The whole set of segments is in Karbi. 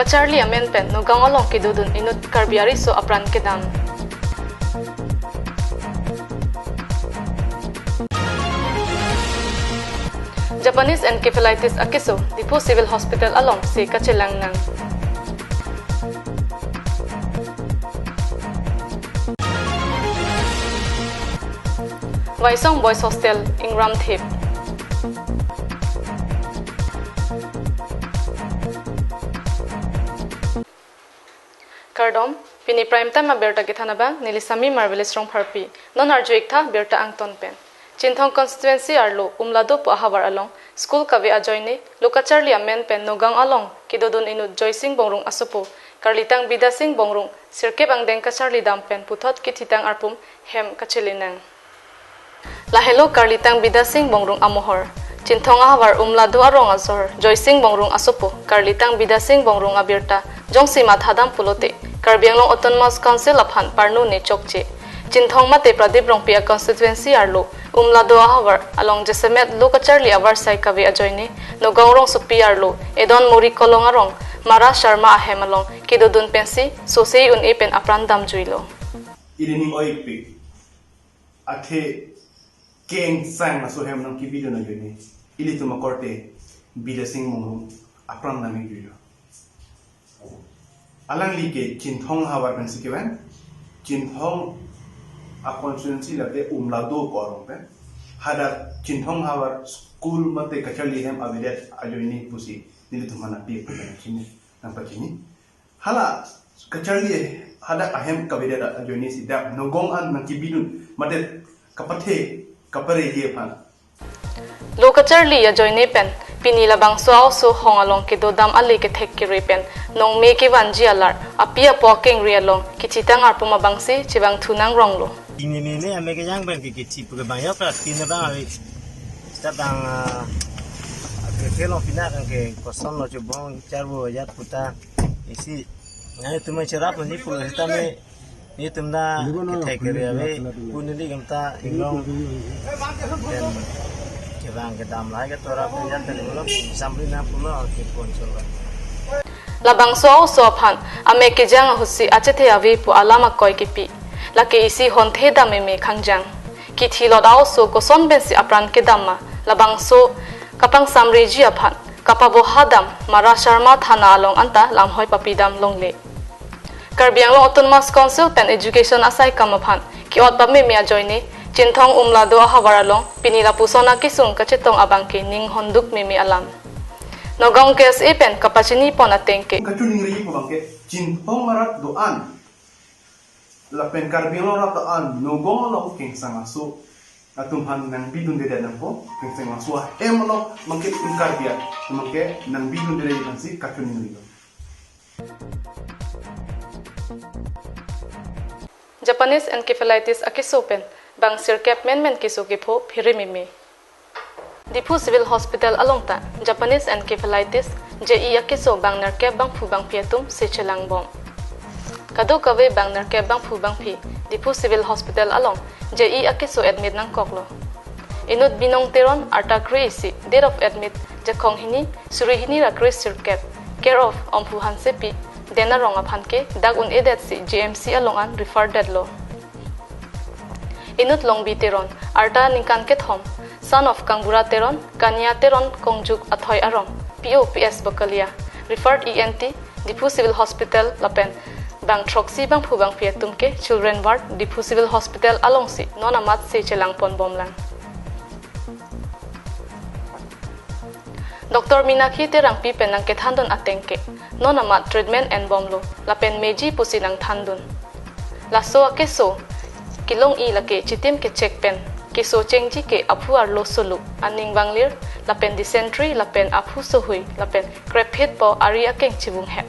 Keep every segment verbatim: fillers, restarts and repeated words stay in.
Charli amen pen Nagaon along kedodun inut Karbi ariso apran kedam. Japanese encephalitis akeso Diphu Civil Hospital alongsi kachelang nang. Waisong Boys Hostel ingram thip. Kardom, pini prime time abirta kethan abang, neli Sami Marvelous Rongpharpi. Non arju-ik tha birta angton pen. Chinthong constituency arlo Umlado pu ahavar along, school kave ajoine, lo kacharli amen pen Nagaon along kedodun inut Joysing Bongrung asopo, karlitang Bidya Sing Bongrung, sirkep angdeng kacharli dam pen puthot kithitang arpum hem kachele nang. Lahelo karlitang Bidya Sing Bongrung amohor. Chinthong ahavar Umlado arong asor Joysing Bongrung asopo, karlitang Bidya Sing Bongrung abirta jongsi mathadam pulote, Karbi Anglong Autonomous Council aphan parnu ne chokche. Chinthong mate Pradip Rongpi a constituency arlo Umlado ahavar along jasemet lo kacharli avarsai kave ajoine, Nagaon rongsopi arlo Edon Muri Kolong arong Mara Sharma ahem along kedodun pensi sose un-e pen apran damjuilo. Ili ning oipik, athe kengsang aso hem nangkebidun ajoine, ilitum akorte Bidya Sing Bongrung apran damjuilo. Alangli ke Chinthong havar pensi kevan, Chinthong a constituency lake Umlado pu arong pen. Hadak Chinthong havar school mate kacharli hem avedet ajoine pusi nelitum aphan pi pu nangchini, nangpachini. Hala kacharli hadak ahem kavedet ajoine si dak Nagaon an nangkebidun mate kapathe kapareji aphan. Lo kacharli ajoine pen pini labangso a-oso hong along kedodam ale kethek kere pen nongme kevanji alar api apo akengri along kithitang arpum abangsi chevangthu nangronglo. Ini meme ame kejang pen ke kithi pu kebang yok rat tin bang awi. Sita bang, ah, ke ke long pina kan ke koson lo chubong charbo yat puta isi. Ngai tumai cherap ni pu sita me ni tumda kethek kere awi. Kunili gamta inglong. Pen kevang kedam lai ke tora pu yat pen ulo samri na pulo ke pon cholo. Labangso a-oso aphan ame kejang ahutsi achethe ave pu alam akoi kipi. Lake isi honthe dam meme khangjang. Kithilot a-oso koson pensi apran kedam ma, labangso kapangsamriji aphan kapaboha dam Mara Sharma thana along anta lamhoi papidam longle. Karbi Anglong Autonomous Council pen education asaikam aphan ke-ot pameme ajoine, Chinthong Umlado ahavar along pini lapuson akesung kachetong abangke ning honduk meme alam. Nagaon K S A pen kapachini pon ateng ke. Kachiningri pu abangke Chinthong arat do-an lapen Karbi Anglong arat do-an Nagaon along kengsang aso atum aphan nangbidunde nangpo, kengsang aso ahem along abangke itum Karbi atum abangke nangbidunde nangsi kachiningri lo. Japanese encephalitis akeso pen bang sirkep menmen keso kepho phere meme. Diphu Civil Hospital along ta Japanese encephalitis, J E akeso bang nerkep bangphu bangphi atum si chelangbom. Kadokave bang nerkep bangphu bangphi Diphu Civil Hospital along J E akeso admit nangkoklo. Inut Binong Teron, arta kre-isi, date of admit Jakhong hini, suri hini ra kre sirkep, care of Omphu Hansepi, Den arong aphan ke dak un-edetsi G M C along an refer detlo. Inut Longbi Teron, arta ningkan kethom, son of Kangbura Teron, Kania Teron, Kongjuk Athoi arong, P O P S Bakalia, referred E N T, Diphu Civil Hospital lapen bang throksi bangphu bangphi atum ke Children Ward, Diphu Civil Hospital alongsi non amatsi chelangponbomlang. Doctor Minakhi Terangpi pen nangkethandun ateng ke, non amat treatment enbomlo, lapen meji pusi nangthandun. Laso akeso kelong-i lake chitim kechek pen keso chengji ke aphu arlo soluk, aning vanglir, lapen dysentery, lapen aphu sohui, lapen krepphit po ari akeng chibunghet.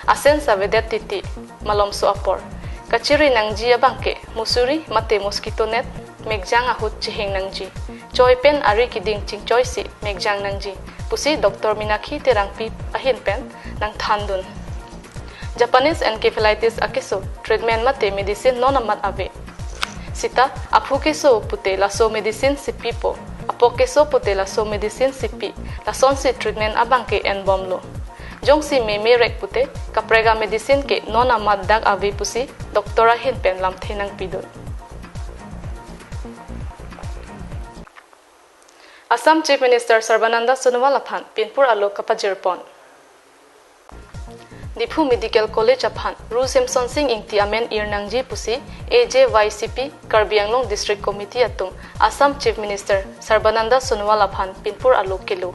Asen savedet titi, malomso apor. Kachiri nangji abangke, musuri mate mosquito net, mekjang ahut chihing nangji. Choi pen ari kiding chingchoisi mekjang nangji, pusi Doctor Minakhi Terangpi ahin pen nangthandun. Japanese encephalitis akeso treatment mate medicine non amat ave. Sita, aphu keso pute laso medicine si pipo, apo keso pute laso medicine si pi, lasonsi treatment abangke enbomlo. Jongsi meme rek pute, kaprek a medicine ke non amat dak ave pusi doctor ahin pen lamthe nangpidun. Assam Chief Minister Sarbananda Sonowal aphan pinpur alo kapajirpon. Diphu Medical College aphan Ru Semsonsing Ingti amen ir nangji pusi A J Y C P Karbi Anglong District Committee atum Assam Chief Minister Sarbananda Sonowal aphan pinpur alo kelo.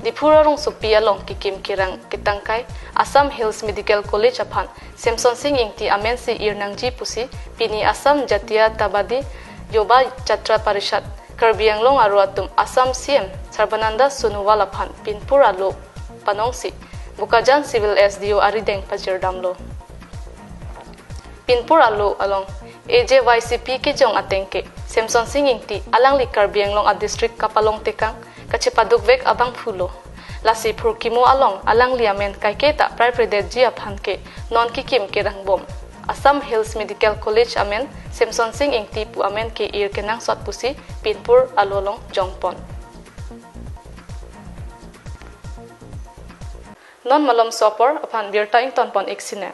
Diphu rongsopi along kekim kerang ketangkai Assam Hills Medical College aphan Semsonsing Ingti amensi ir nangji pusi pini Assam Jatiyatabadi Yuva Chhatra Parishad Karbi Anglong aro atum Assam C M Sarbananda Sonowal aphan pinpur alo panongsi Bokajan Civil S D O arideng pajirdamlo. Pinpur alo along A J Y C P kejong ateng ke Semsonsing Ingti alangli Karbi Anglong a district kapalong tekang kachepadukvek abangphulo. Lasi phurkimo along alangli amen kaiketa praipredetji aphan ke non kekim kerangbom. Assam Hills Medical College amen Semsonsing Ingti pu amen ke ir kenangsot pusi pinpur alo along jongpon. Non malomso apor aphan birta ingtonpon ik sine.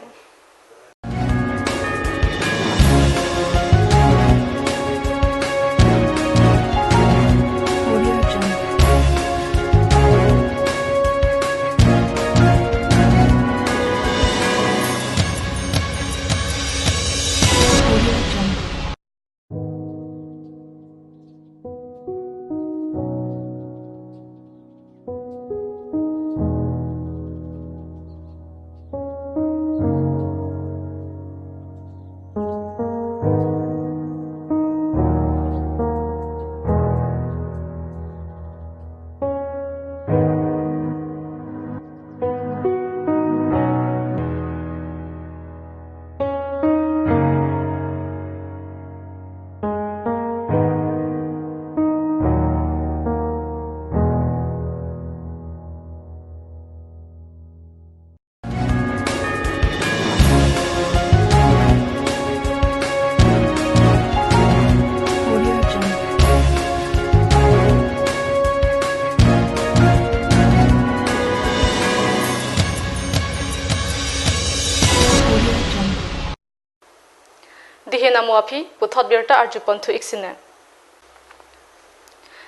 Dihin amo aphi puthot birta arjupon thu ik sine.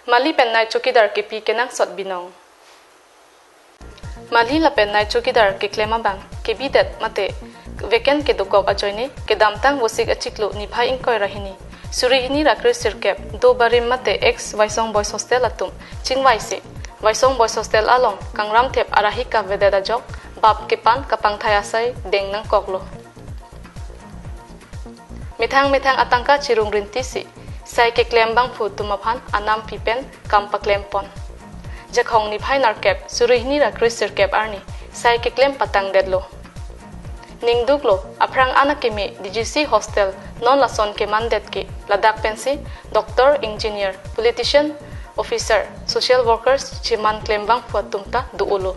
Mali pen night chowkidar kepi kenangsot binong. Mali lapen night chowkidar keklem abang kebidet mate vacant kedokok ajoine kedamtang Vosik achiklo niphai ingkoi ra hini suri hini ra kre sirkep Dobarim mate ex Waisong Boys Hostel atum chingvaisi Waisong Boys Hostel along kangram thep arahi kavedet ajok bap kepan kapangthai asai deng nangkoklo. Methang methang atangka chirung rintisi sai keklem bangphu atum aphan anam pipen kam paklempon. Jakhong niphai nerkep suri hini ra kre sirkep arni sai keklem patangdetlo. Ningduklo aphrang an akeme D G C hostel non lason kemandet ke ladak pensi doctor, engineer, politician, officer, social workers cheman klem bangphu atum ta do-olo.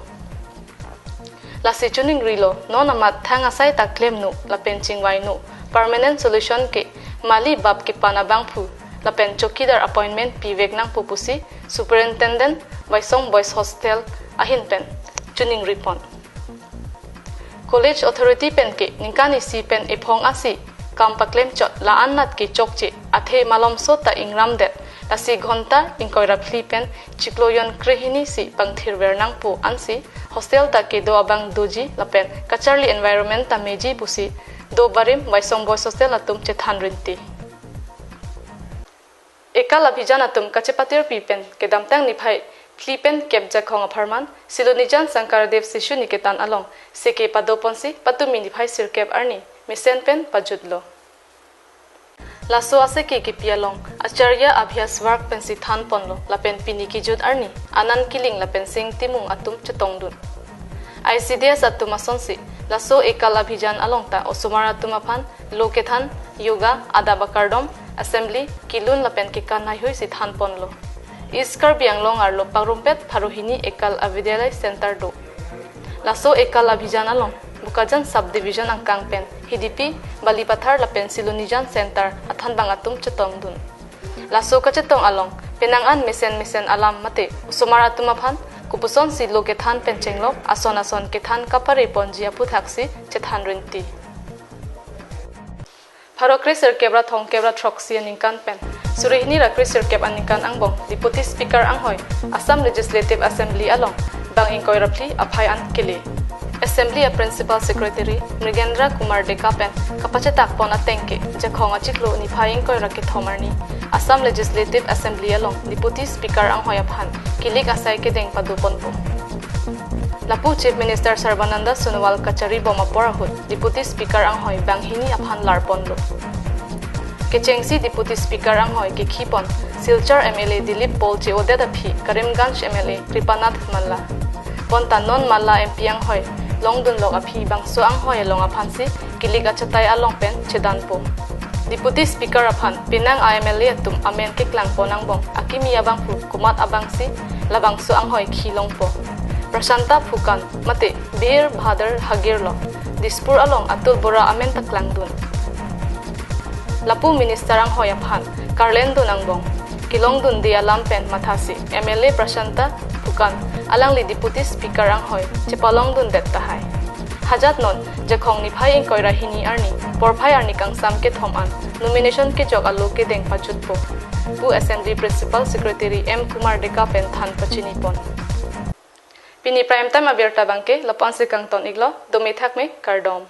Lasi chiningrilo, non amat thang asai ta klemnon lapen chingvaino, permanent solution ke mali bap kepan abangphu lapen chowkidar appointment pivek nangpo pusi Superintendent Waisong Boys Hostel ahin pen chiningripon. College authority pen ke ningkan isi pen ephong asi kam paklemchot la-an nat ke chokche athe malomso ta ingramdet, lasi ghonta ingkoi ra phli pen chiklo jon kre hini si pangthirver nangpo ansi hostel ta kedo abang doji lapen kacharli environment ta meji pusi Dobarim Waisong Boys Hostel atum chethan rinti. Ekal Abhijan atum kachepatirpi pen kedamtang niphai phli pen kep Jakhong apharman Silonijan Shankaradev Shishu Niketan along seke padoponsi patumi niphai sirkep arni mesen pen pajutlo. Laso aseke kepi along Acharya Abhyas Varg pensi thanponlo lapen pini kejut arni Anand Killing lapen Sing Timung atum chetongdun. I C D S atum asonsi laso Ekal Abhijan along ta osomar atum aphan lo kethan, yoga, adap akardom, assembly, kelun lapen kekan heihui si thanponlo. East Karbi Anglong arlo pangrumpet pharo hini Ekal Avidyalay Center do. Laso Ekal Abhijan along Bokajan Sub Division angkang pen Hidipi, Balipathar lapen Silonijan Center athanbang atum chetongdun. Laso kachetong along penang an mesen mesen alam mate osomar atum aphan Kopuson si lo kethan pen chenglok, ason ason kethan kapare ponji aputhaksi chethan rinti. Pharo kre sirkep ra thomkep ra throksi aningkan pen suri hini ra kre sirkep aningkan angbong Deputy Speaker anghoi Assam Legislative Assembly along bang ingkoi ra phli aphai an kele. Assembly a Principal Secretary Mrigendra Kumar Deka pen kapachetak pon ateng ke Jakhong achiklo niphai ingkoi ra kethom arni Assam Legislative Assembly along Deputy Speaker anghoi aphan kilik asai kedeng pado ponpo. Lapu Chief Minister Sarbananda Sonowal kachari bom apor ahut Deputy Speaker anghoi banghini aphan lar ponlo. Kechengsi Deputy Speaker anghoi kekhi pon Silchar M L A Dilip Paul che-odet aphi Karimganj M L A Kripanath Malla. Bonta non Malla M P anghoi longdunlok aphi bangso anghoi along aphansi kilik achatai along pen chedanpo. Deputy Speaker aphan penang a M L A atum amen keklang pon angbong akimi abangphu komat abangsi labangso anghoi khi longpo. Prashanta Phukan mate Bir Bhadur Hagir lo, Dispur along Atul Bora amen ta klangdun. Lapu Minister anghoi aphan karlendun angbong kelongdunde alam pen mathasi M L A Prashanta Phukan alangli Deputy Speaker anghoi chepalongdundet tahai. Hajat non Jakhong niphai ingkoi ra hini arni porphai arni kangsam kethom an nomination kejok alo kedeng pajutpo pu Assembly Principal Secretary M Kumar Deka pen than pachini pon. Pini Prime Time abirta abangke lapu-an si kangton iklo, dome thakme, kardom.